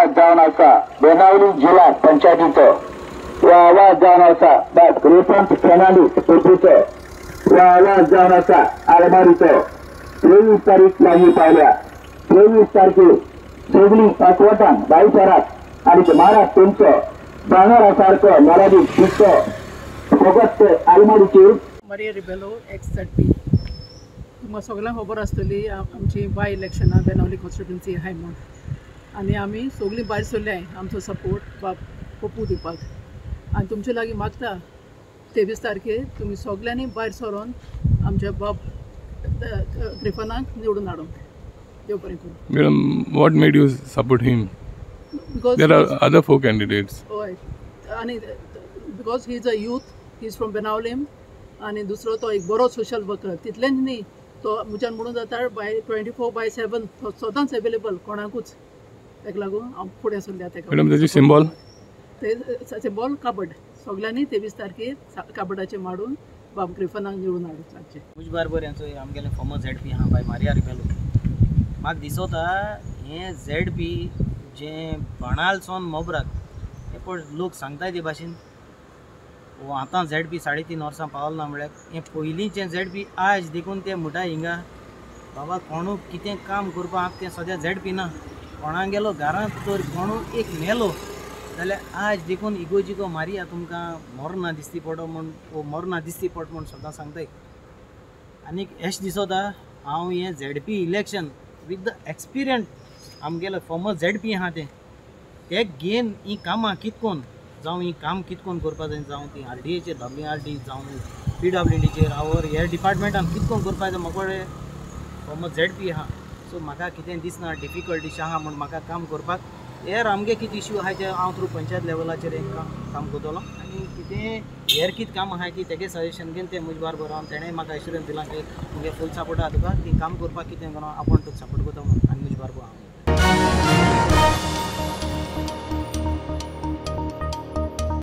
आवाज जावन आसा बेनावली जिल्हा पंचायतीचो. हो आवाज जावन आसा बाब ग्रिफन फेर्नांडीस पप्पूचो. हो आवाज जावन आसा आलमारीचो. 23 तारीख लागीं पावल्या. 23 तारखे सगळीं एकवटान भायर सरात आनी मारात तुमचो भांगरा सारको मोलादीक शिकतो फकत आलमारीचेर. Maria Rebelo ex Z P. तुमकां सगळ्यांक खबर आसतली आमची बाय इलेक्शनां बेनावली कॉन्स्टिट्युन्सी आहाय म्हूण, आनी आमी सगळीं भायर सरल्याय आमचो सपोर्ट बाब पप्पू दिवपाक. आनी तुमचे लागीं मागता 23 तारखेर तुमी सगळ्यांनी भायर सरोन आमच्या बाब ग्रिफनाक निवडून हाडूंक. देव बरें करूं. Madam, what made you support him? Because there are other 4 candidates. हय, आनी because he is a youth, he is from Benaulim, आनी दुसरो तो एक बरो सोशल वर्कर. तितलेंच न्ही, तो म्हज्यान म्हणून जाता बाय 24/7 तो सदांच एवेलेबल कोणाकूच. ताका लागून हांव फुडें सरल्या ताका. मॅडम, ताची सिंबॉल? ते सिंबॉल काबड. सगळ्यांनी 23 तारखेर काबडाचेर माडून बाब ग्रिफनाक निवडून हाडूंक लागचें. मुज बारबर यांचो आमगेले फॉर्मर झेड पी आहा बाय मारिया रिबेलो. म्हाका दिसोता हें झेड पी जें बाणालसोन मोबराक हें पळय लोक सांगताय ते भाशेन आतां झेड पी 3.5 वर्सां पावल ना म्हळ्यार हें पयलींचें झेड पी आज देखून ते म्हणटा हिंगा बाबा कोणू कितें काम करपाक तें सद्या झेड पी ना. कोणागेलो घरांत तर कोणू एक मेलो जाल्यार आज देखून इगोजिगो मारिया तुमकां मरना दिसती पडो म्हूण मरना दिसती पड म्हूण सदां सांगताय. आनीक एश दिसोता हांव हें Z P election with the experience आमगेलो फॉर्मर झेड पी आहा ते घेन ही कामां कितकोन जावं ही काम कितकोन करपा जाय, जावं ती आर डी एचेर डब्ल्यू आर डी जावं पी डब्ल्यू डीचेर our ह्या डिपार्टमेंटान कितकोन करपा जाय म्हाका फॉर्मर झेड पी आहा. सो म्हाका कितें दिसना डिफिकल्टीश आहा म्हूण म्हाका काम करपाक. हेर आमगे कितें इश्यू आहा ते हांव थ्रू पंचायत लेवलाचेर काम करतलो आनी कितें हेर कितें काम आहा ती तेगे सजेशन घेवन तें म्हजे बारबर हांव तेणें म्हाका एश्युरन्स दिलां की मुगे फूल सपोर्ट आहा तुका ती काम करपाक कितें करूं आपूण तुका सपोर्ट करता म्हणून आनी म्हजे बारबर हांव.